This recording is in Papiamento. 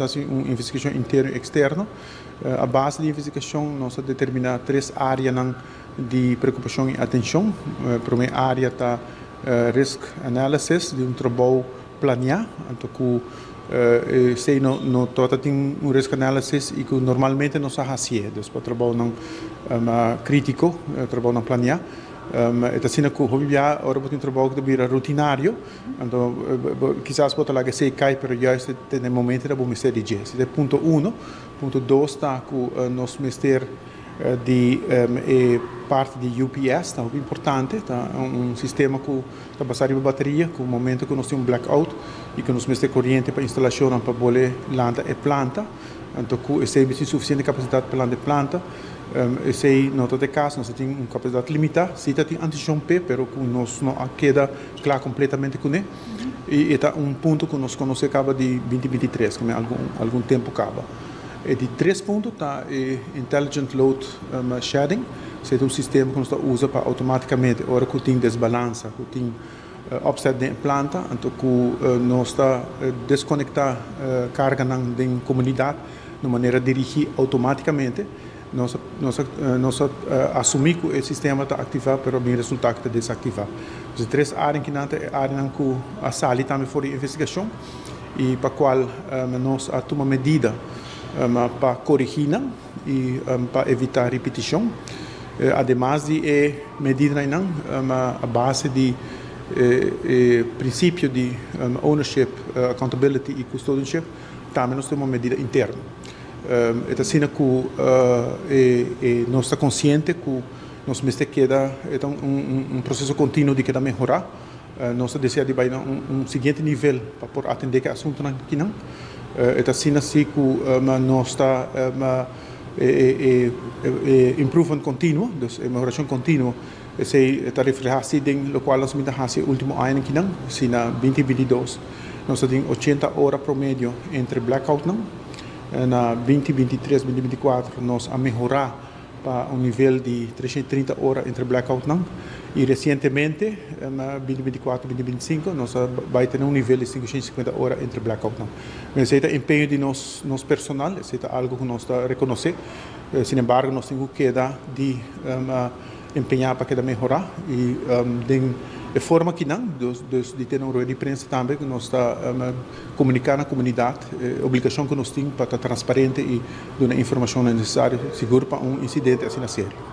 Hasi un investigashon interno i eksterno. A base di investigashon nos a determiná tres áreanan di preokupashon i atenshon. Promé área ta risk analysis di un trabou planiá, anto ku esei no tabata tin un risk analysis i ku normalmente nos a hasié. Dus pa trabounan krítiko, trabounan planiá. E ta asina ku hopi bia ora bo tin trabou ku ta bira rutinario, Anto kisas bo ta laga esei kai pero juist te na e momento ta bo mester di dje. Esei ta e punto uno. Punto dos ta ku nos mester di e parti di UPS ta hopi importante. Ta un sistema ku ta basa riba bateria ku momento ku nos tin un blackout i ku nos mester koriente pa instalashonnan pa bole lanta e planta. Anto ku esei mester tin sufisiente kapasidat pa lanta e planta. Esei no ta e kaso, nos ta tin un kapasidat limitá. Si ta tin antishon p'e pero ku nos no a keda kla kompletamente kuné i e ta un punto ku nos konosé kaba di 2023, ku algun tempu kaba. E di tres punto ta e intelligent load shedding, esei ta un sistema ku nos ta usa pa outomátikamente ora ku tin desbalansa, ku tin opset den e planta, anto ku nos ta deskonektá karganan den komunidat na un manera dirigí outomátikamente. Nos a asumí ku e sistema ta aktivá, pero a bin resultá ku ta desaktivá. Pues e tres área kinan ta e áreanan ku a sali tambe for di e investigashon i pa kual nos a tuma medida pa korigí nan i pa evitá ripitishon. Ademas di e medidanan a base di e prinsipio di ownership, accountability i custodianship, tambe nos tuma medida interno. E ta asina ku nos ta konsiente ku nos mester keda, e ta un proseso kontinuo di keda mehorá. Nos ta desea di bai na un siguiente nivel pa por atendé ku e asuntunan akinan. E ta asina si ku nos ta e improvement kontinuo, dus e mehorashon kontinuo, esei ta reflehá si den lokual nos a bin ta hasi e último añanan akinan. Si na 2022 nos ta tin 80 ora promedio entre blackoutnan. Na 2023, 2024 nos a mehorá pa un nivel di 330 ora entre blackoutnan i resientemente na 2024, 2025 nos a bai tene un nivel di 550 ora entre blackoutnan. Esei ta empeño di nos personal, esei ta algu ku nos ta rekonosé. Sin embargo nos tin ku keda di empeñá pa keda mehorá i den e forma akinan, dus di tene un rueda di prensa tambe ku nos ta komuniká na komunidat e obligashon ku nos tin pa ta transparente i duna informashonnan nesesario sigur pa un insidente asina serio.